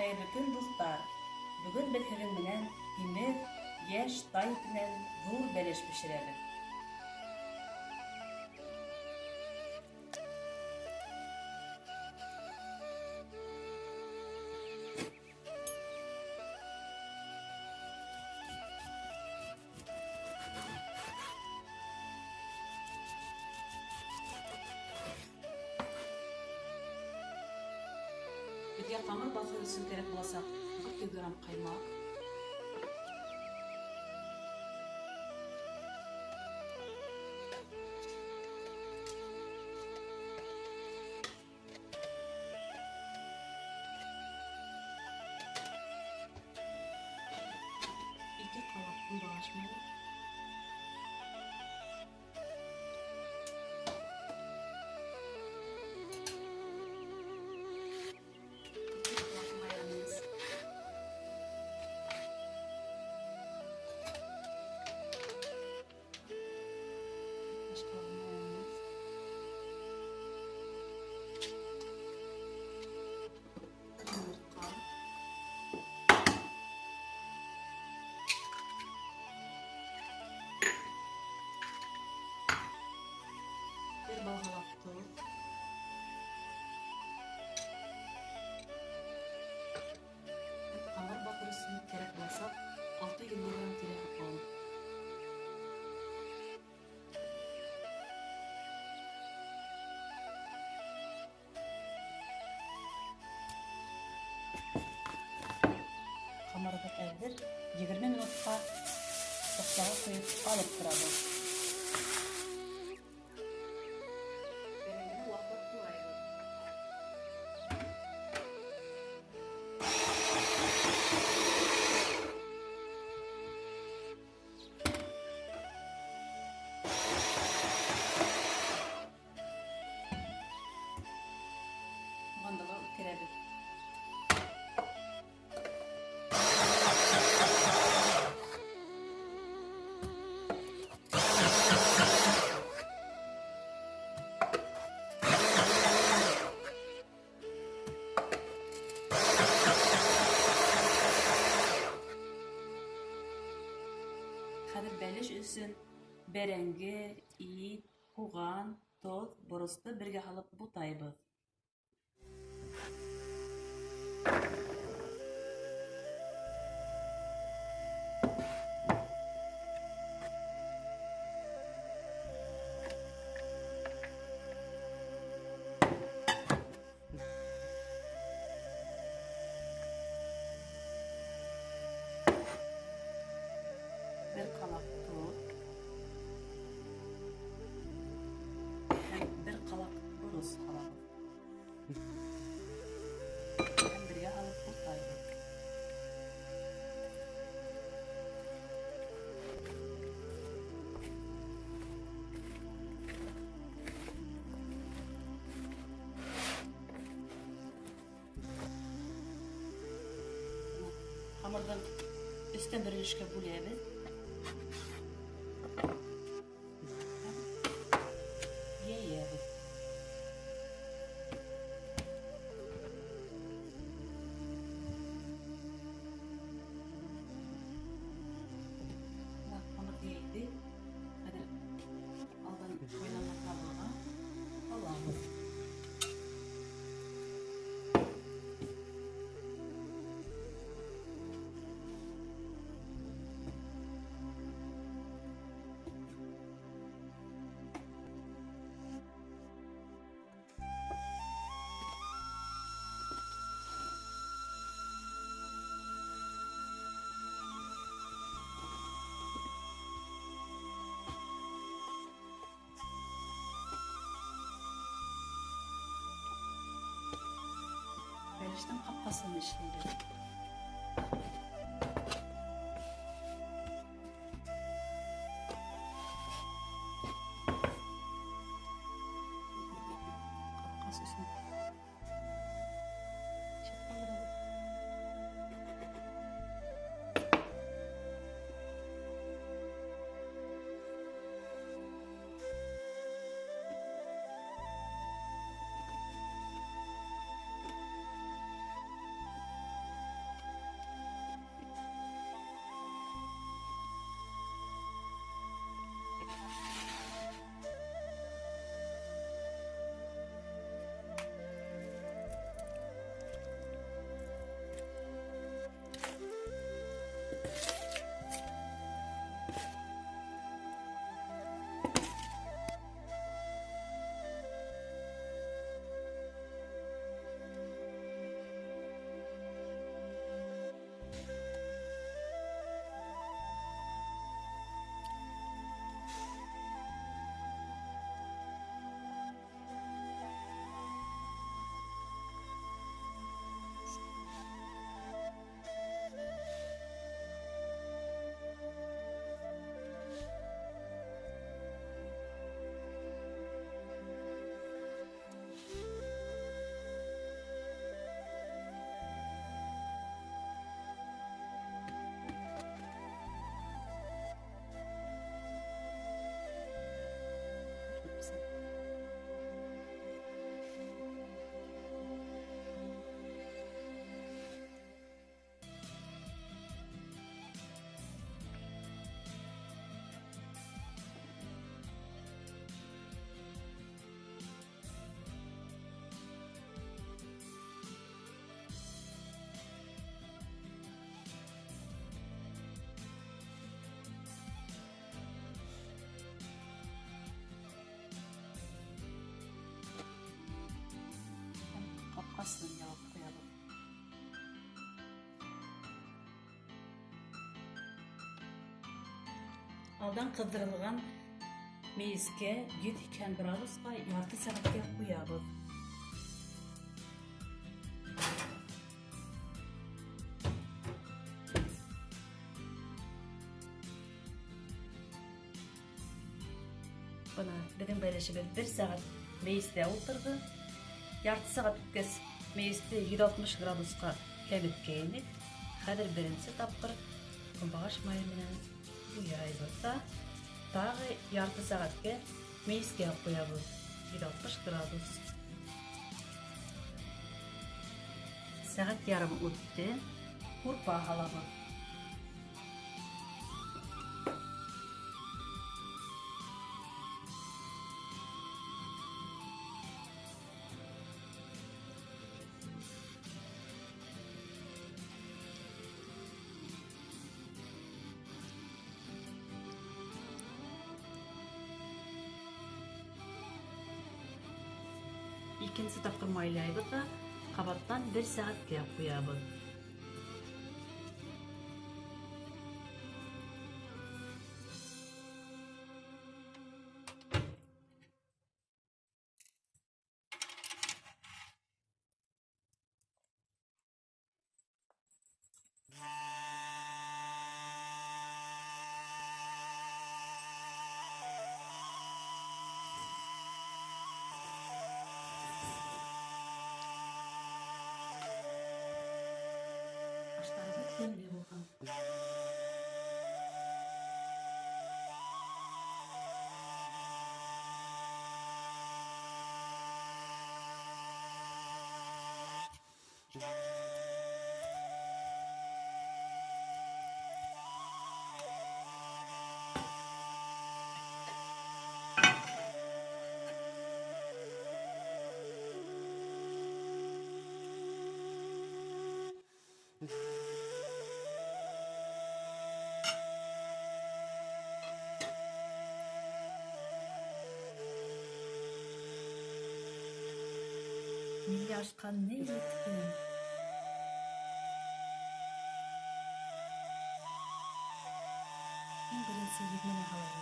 Хәйерле көн, дуҫтар! Бөгөн беҙ һеҙҙең менән һимеҙ, йәш тай итенән ҙур бәлеш бешерәбеҙ. Беҙгә ҡамыр баҫыу өсөн кәрәк буласаҡ 400 грамм ҡаймаҡ, 2 ҡалаҡ көнбағыш майы, 2 ҡалаҡ майонез, 1 ҡалаҡ майонез, 1 йомортҡа, 1 балғалаҡ тоҙ, ҡамыр баҫыр өсөн кәрәк буласаҡ 650 грамм тирәһе он. Ҡамырыбыҙ әҙер, 20 минутҡа тоҡсаға ҡуйып алып торабыҙ. Бәрәңгене ваҡлап турайбыҙ. Һуғанды ла үткәрәбеҙ. Хәҙер бәлеш өсөн бәрәңге, ит, һуған, тоҙ, боросто бергә һалып бутайбыҙ. 1 ҡалаҡ тоҙ һәм 1 ҡалаҡ борос һалабыҙ. Һәм бергә һалып бутайбыҙ. Ҡамырҙың өстән бер өлөшкә бүләбеҙ. Йәйәбеҙ. Ҡамырҙы йәйҙек. Хәҙер алдан ҡайнаған табаға һалабыҙ. Бәлештең ҡапҡасын эшләйбеҙ. Ҡапҡас өсөн ҡалдырабыҙ. Алдан ҡыҙҙырылған мейескә 180 градусҡа ярты сәғәткә ҡуябыҙ. Бына беҙҙең бәлешебеҙ 1 сәғәт мейестә ултырҙы. Ярты сәғәт үткәс, мейесте 160 градусҡа кәметкәйнек. Хәҙер беренсе тапҡыр көнбағыш майы менән буяйбыҙ ҙа, тағы ярты сәғәткә мейескә ҡуябыҙ. 160 градус. Сәғәт ярым үтте. Һурпа һалабыҙ. Икенсе тапҡыр майлайбыҙ ҙа ҡабаттан 1 сәғәткә ҡуябыҙ. Аштарыбыҙ тәмле булған. Милли ашҡа ни етһен? Иң беренсе еҙнәне һалайыҡ.